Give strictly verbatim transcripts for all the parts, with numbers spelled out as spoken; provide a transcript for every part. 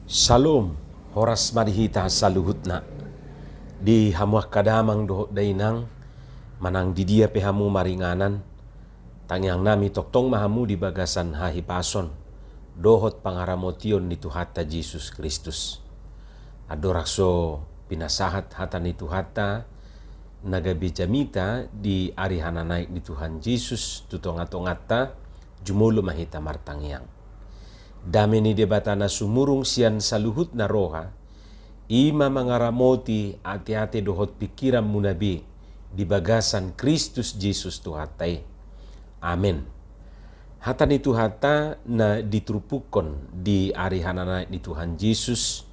Syalom, horas ma di hita saluhutna. Di hamu angka damang dohot dainang, manang di dia pe hamu maringanan, tangiang nami tongtong ma hamu di bagasan hahipason dohot pangaramotion ni Tuhanta Jesus Kristus. Andorang so pinasahat hata ni Tuhanta na gabe jamita di ari hananaek ni Tuhan Jesus tu tongatonganta, jumolo ma hita martangiang. Dame ni Debata na sumurung sian saluhutna roha, i ma mangaramoti ateate dohot pingkiranmuna be di bagasan Kristus Jesus Tuhanta i. Amen. Hata ni Tuhanta na diturpukkon di ari hananaek ni Tuhan Jesus,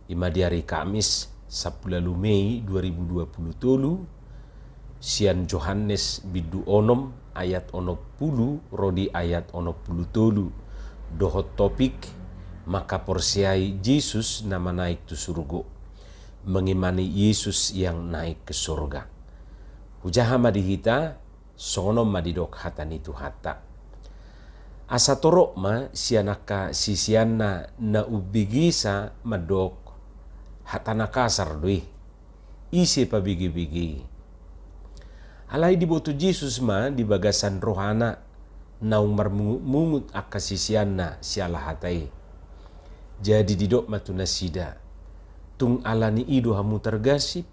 i ma di ari Kamis, sampulu ualu Mei dua ribu dua pulu tolu, sian Johannes bindu onom ayat onom pulu ro di ayat onom pulu tolu, dohot topik mangkaporseai Jesus na manaek tu surgo, mengimani Yesus yang naik ke surga. Hujaha ma di hita, songon on ma didok hata ni Tuhanta. Asa torop ma sian angka siseanna na umbegesa mandok, hata na kasar do i. Ise pabegebege i? Alai diboto Jesus ma di bagasan rohana naung marmungutmungut angka siseanna siala hata i. Jadi didok ma tu nasida, tung ala ni i do hamu targasip?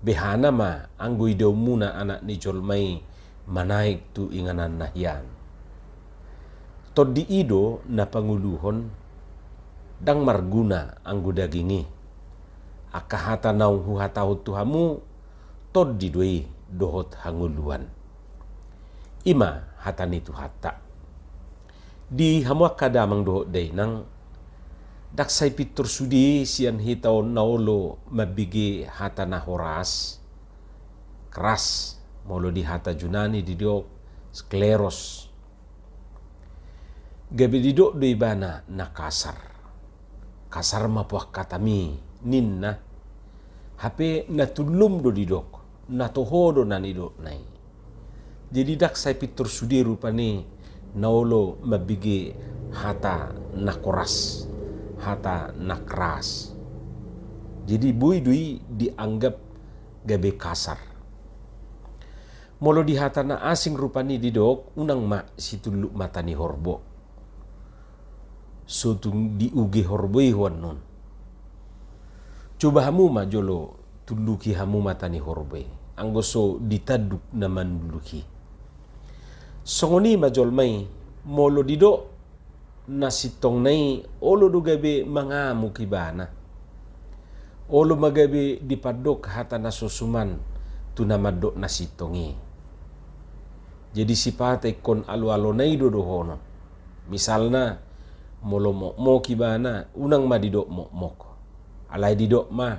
Behana ma anggo idaonmuna Anak ni jolma i manaek tu ingananna hian. Tondi i do na pangoluhon, ndang marguna anggo daging i. Angka hata naung huhatahon tu hamu, tondi do i dohot hangoluan. I ma hata ni Tuhanta. Di hamu angka damang dohot dainang, ndang sai pintor sude sian hita on na olo mambege hata na horas, keras, molo di hata Junani didok skleros. Gabe didok do ibana na kasar. Kasar ma poang hatami, ninna. Hape na tullum do didok, na toho do na nidokna i. Jadi ndang sai pintor sude rupani na olo mambege hata na koras, hata na keras. Jadi boi do i dianggap gabe kasar. Molo di hata na asing rupani didok, unang ma situlluk mata ni horbo. So tung diuge horbo i ho annon. Coba hamu ma jolo tulluki hamu mata ni horbo i, anggo so ditanduk na manulluki. Songon i ma jolma i, molo didok na sintongna i, olo do gabe mangamuk ibana. Olo ma gabe dipandok hata na so suman tu na mandok na sintong i. Jadi sipata ingkon aloalona i do dohonon. Misalna, molo mokmok ibana, unang ma didok mokmok. Alai didok ma,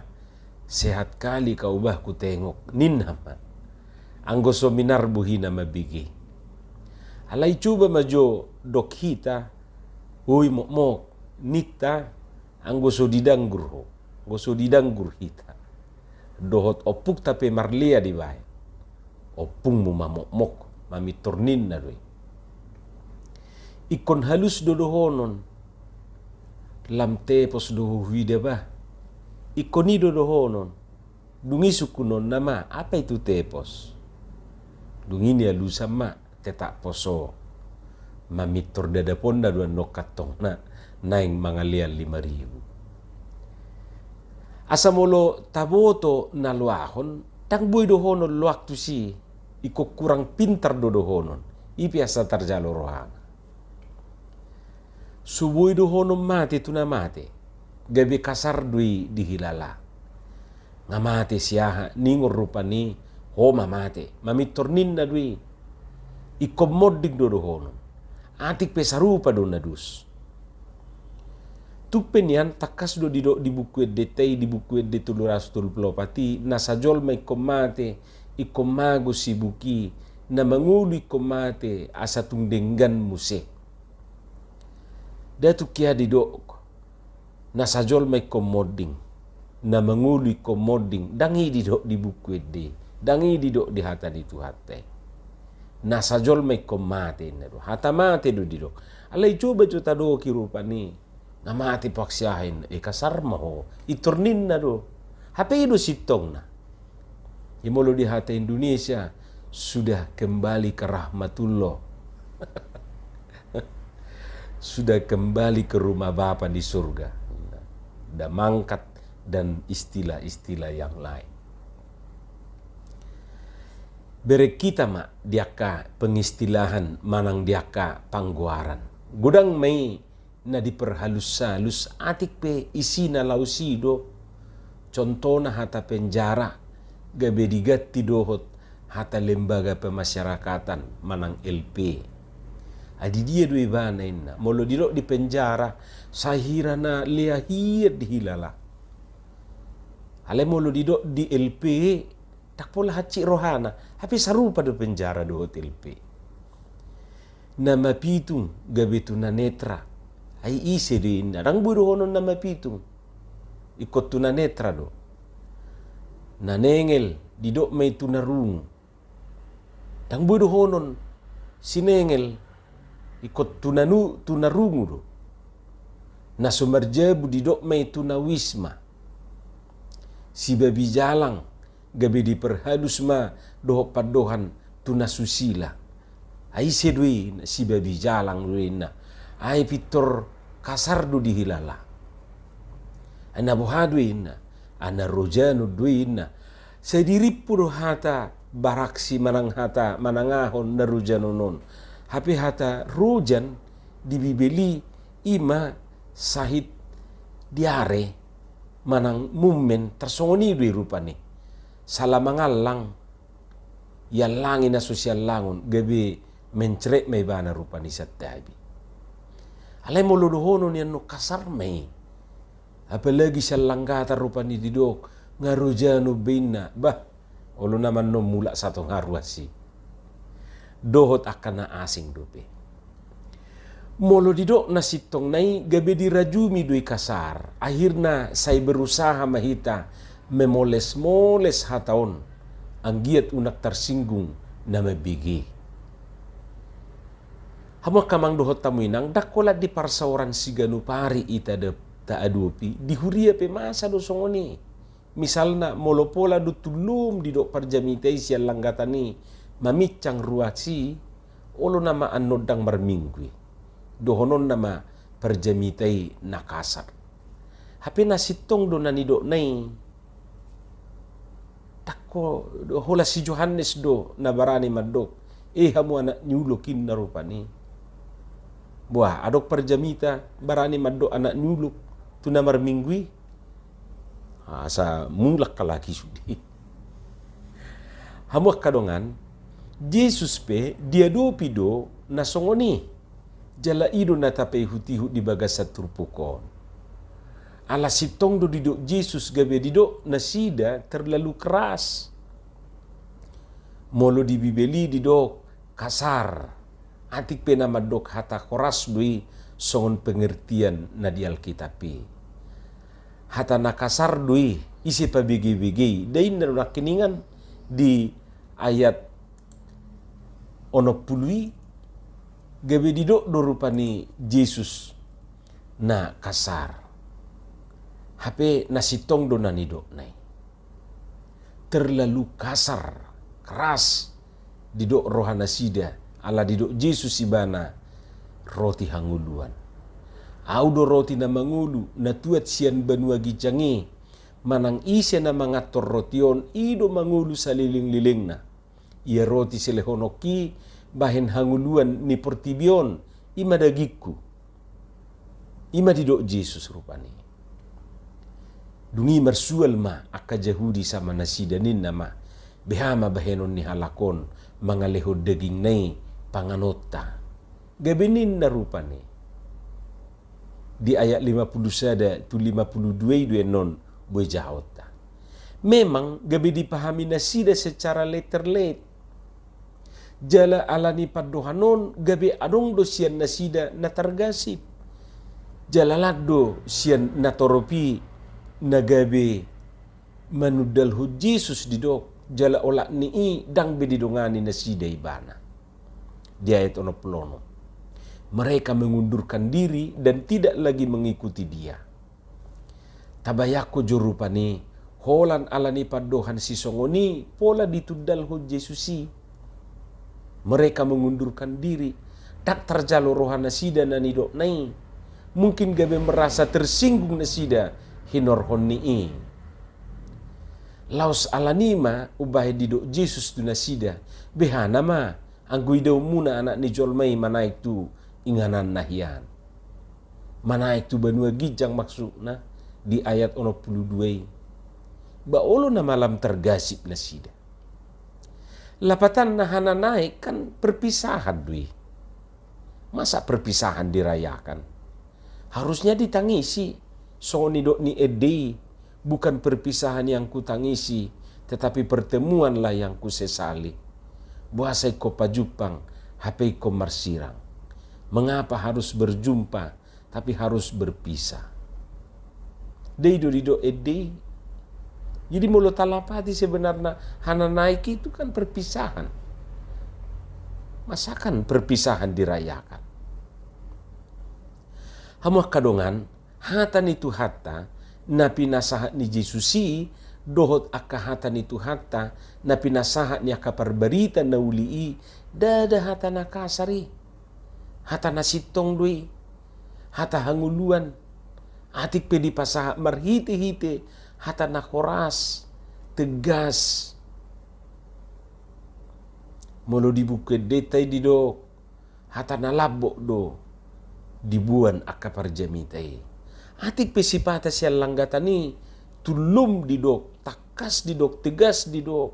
sehat kali kau bah kutengok, ninna ma. Anggo so minar bohina mambege. Alai coba ma jo dok hita, oi mokmok, ninta, anggo so didanggur ho, anggo so didanggur hita. Dohot ompungta pe marlea dibaen. Ompungmu ma mokmok, mamintor ninna do i. Ingkon halus do dohonon. Lam tepos do ho huida bah. Ingkon i do dohonon. Dung i sungkunonna ma, apa itu tepos? Dung i nialusan ma, tetap poso. Mamintor dadaponna do annon kantongna, naeng mangalean lima ribu. Asa molo taboto na loakon, ndang boi dohonon loak tusi, ingkon kurang pintar do dohonon, i pe asa tarjalo rohana. So boi dohonon mate tu na mate, gabe kasar do i dihilala. Nga mate si aha, ningon rupani, ho ma mate, mamintor ninna do i. Ingkon monding do dohonon. Atik pe sarupa do na dos. Tung pe nian tangkas do didok di Buku Endenta i, di Buku Ende tolu ratus tolu pulu opat i, na sajolma ingkon mate, ingkon mago sibuk i, na mangolu ingkon mate, asa tung denggan muse. Nda tung hea didok, na sajolma ingkon monding, na mangolu ingkon monding, ndang i didok di Buku Ende, ndang i didok di hata ni Tuhanta i. Na sajolma ingkon mate, ninna do. Hata mate do didok. Alai coba jo tadoki rupani. Na mate pe ahu sian aha, inna. Eh, kasar ma ho. Pintor ninna do. Hape i do sintongna. I molo di hata Indonesia, sudah kembali ke rahmatullah. Sudah kembali ke rumah Bapa di surga. Udah mangkat dan istilah-istilah yang lain. Bereng hita ma di angka pengistilahan manang di angka panggoaran. Godang ma i na diperhalus-halus, atik pe isina laos i do. Contohna hata penjara, gabe diganti dohot hata lembaga pemasyarakatan manang L P. Ai di dia do ibana, inna? Molo didok di penjara, sai hira na lea hian dihilala. Alai molo didok di L P, ndang pola hansit rohana, hape sarupa do penjara dohot L P. Na mapitung gabe tunanetra. Ai ise do, inna? Ndang boi dohonon na mapitung. Ingkon tunanetra do. Na nengel, didok ma i tunarungu. Ndang boi dohonon sinengel, ingkon tunanu-, tunarungu do. Na so marjabu, didok ma i tunawisma. Sibabi jalang, gabe diperhalus ma dohot pandohan tunasusila. Ai ise do i, inna? Sibabi jalang do i, inna. Ai pintor kasar do dihilala. Ai na boha do i, inna? Ai na rojanon do i, inna. Sai dirimpu do hata baraksi manang hata manangahon na rojanon on. Hape hata rojan di Bibel i, i ma sahit diare manang mummen, tarsongon i do i rupani. Sala mangallang, iallangi na so siallangon, gabe mencret ma ibana rupani santabi. Alai molo dohonon i annon, kasar ma i. Apalagi sian Langgata rupani didok, nga rojanon be, inna. Bah, olo nama annon mulak satonga ruas i. Dohot angka na asing dope. Molo didok na sintongna i, gabe dirajumi do i kasar. Akhirna sai berusaha ma hita memoles-moles hata on, anggiat unang tarsinggung na mambege. Hamu angka amang dohot hamu inang, ndang holan di parsaoran siganup ari i ta-, taadopi, di huria pe masa do songon i. Misalna, molo pola do tullum didok parjamita i sian Langgata i mamincang ruas i, olo nama annon ndang marminggu i. Dohononna ma parjamita i na kasar. Hape na sintong do na nidokna i. Ndang ho-, holan si Johannes do na barani mandok, "Eh, hamu anak ni ulok," inna rupani. Boha, adong parjamita barani mandok anak ni ulok tu na marminggu i? Asa mulak halak i sude. Hamu angka dongan, Jesus pe diadopi do na songon i. Jala i do na tapaihut-ihut di bagasan turpuk on. Ala sintong do didok Jesus, gabe didok nasida terlalu keras. Molo di Bibel i didok kasar, atik pe na mandok hata horas do i songon pengertian na di Alkitab i. Hata na kasar do i, ise pabege-bege i, dainna do nangkiningan di ayat onom pulu i, gabe didok do rupani Jesus na kasar. Hape na sintong do na nidokna i. Terlalu kasar, keras, didok rohanasida, ala didok Jesus ibana roti hangoluan. Ahu do roti na mangolu, na tuat sian banua ginjang i, manang ise na manganhon roti on, i do mangolu saleleng-lelengna. Ia roti silehononki bahen hangoluan ni portibi on, i ma dagingku. I ma didok Jesus rupani. Dung i marsual ma angka Jahudi sama nasida, ninna ma, "Beha ma bahenon ni halak on mangalehon dagingna i panganonta?" Gabe ninna rupani di ayat lima pulu sada tu lima pulu dua i do annon boi jahaonta. Memang gabe dipahami nasida secara letter-letter. Jala ala ni pandohan on gabe adong do sian nasida na targasip. Jala lan do sian natorop i na gabe manundalhon Jesus didok, jala olat ni i ndang be didongani nasida ibana. Di ayat onom pulu onom. Mereka mengundurkan diri dan tidak lagi mengikuti Dia. Tabayangkon jo rupani, holan ala ni pandohan sisongon i pola ditundalhon Jesus i. Mereka mengundurkan diri, ndang tarjalo roha nasida na nidokna i. Mungkin gabe merasa tersinggung nasida hinorhon ni i. Laos ala ni i ma umbahen didok Jesus tu nasida, behana ma anggo idaonmuna Anak ni jolma i manaek tu ingananna hian. Manaek tu banua ginjang maksudna di ayat onom pulu dua i. Ba olo nama lam targasip nasida. Lapatanna hananaek kan perpisahan do i. Masa perpisahan dirayakan? Harusnya ditangisi, songon nidok ni ende i, bukan perpisahan yang kutangisi, tetapi pertemuanlah yang kusesali. Boasa ingkon pajumpang, hape ingkon marsirang? Mengapa harus berjumpa, tapi harus berpisah? Dei do didok ende i. Jadi molo talapati sebenarna hananaek itu kan perpisahan. Masa kan perpisahan dirayakan? Hamu angka dongan, hata ni Tuhanta na pinasahat ni Jesus i, dohot angka hata ni Tuhanta na pinasahat ni angka parbarita na uli i, ndada hata na kasar i. Hata na sintong do i, hata hangoluan. Atik pe dipasahat marhite-hite hata na horas, tegas. Molo di buku endenta i didok, hata na lambok do diboan angka parjamita i. Atik pe sipata sian langgatan i, tullum didok, tangkas didok, tegas didok.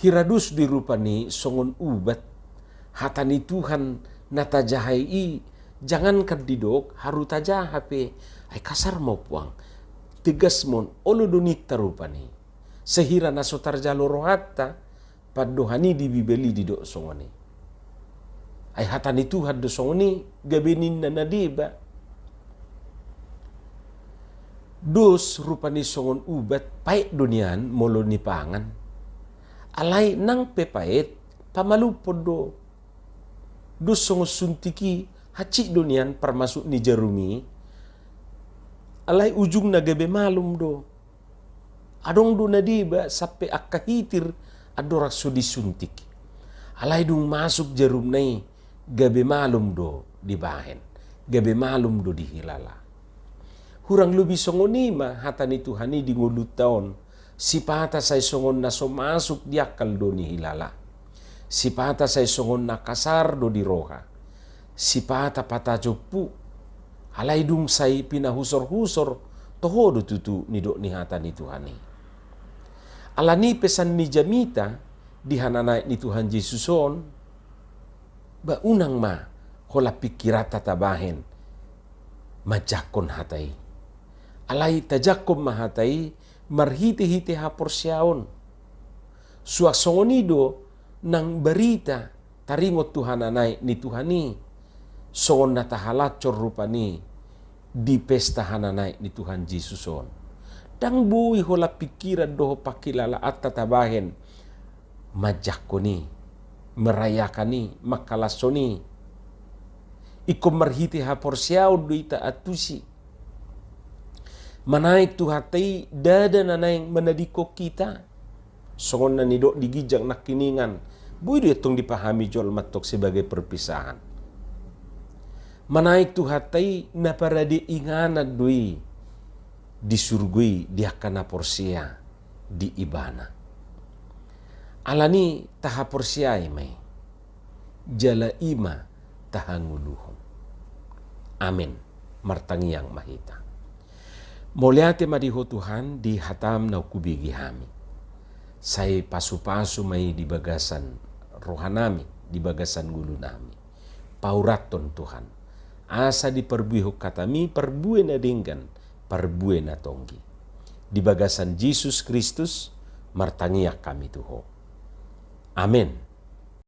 Hira dos do i rupani songon ubat, hata ni Tuhan na tajaha i, jangankan didok, haru tajaha pe, ai kasar ma puang. Tegas ma on, olo do ninta rupani. Sehira na so tarjalo rohanta, pandohan i di Bibel i didok songon i. Ai hata ni Tuhan do songon i, gabe ninna na deba. Dos rupani songon ubat, paet do nian molo nipangan. Alai nang pe paet, pamalumhon do. Dos songon suntik i, hansit do nian parmasuk ni jarum i. Alai ujungna gabe malum do. Adong do na deba sampe angka hitir andorang so disuntik. Alai dung masuk jarumna i, gabe malum do dibahen, gabe malum do dihilala. Hurang lobi songon i ma hata ni Tuhan i di ngolunta on, sipata sai songon na so masuk di akal do nihilala. Sipata sai songon na kasar do di roha. Sipata patajompu, alai dung sai pinahusor-husor, toho do tutu nidok ni hata ni Tuhan i. Ala ni i pesan ni jamita di hananaek ni Tuhan Jesus on, ba unang ma holan pingkiranta tabahen manjangkon hata i. Alai tajangkon ma hata i marhite-hite haporseaon. Suang songon i do nang barita taringot tu hananaek ni Tuhan i, songon na tahalashon rupani di pesta hananaek ni Tuhan Jesus on. Ndang boi holan pingkiran dohot pangkilalaanta tabahen manjangkon i, merayakan i, manghalashon i. Ingkon marhite haporseaon do i taantusi. Manaek Tuhanta i ndada na naeng manadingkon hita. Songon na nidok di ginjang nangkiningan, boi do i antong dipahami jolma antong sebagai perpisahan. Manaek Tuhanta i na parade inganan do i di surgo i di angka na porsea di Ibana. Ala ni i tahaporseai ma i, jala i ma tahangoluhon. Amen. Martangiang ma hita. Mauliate ma di Ho Tuhan di hataM naung hubege hami. Sai pasu-pasu ma i di bagasan rohanami, di bagasan ngolunami. Paurathon Tuhan. Asa diparbuehon hataMi parbue na denggan, parbue na tonggi. Di bagasan Jesus Kristus, martangiang hami tu Ho. Amen.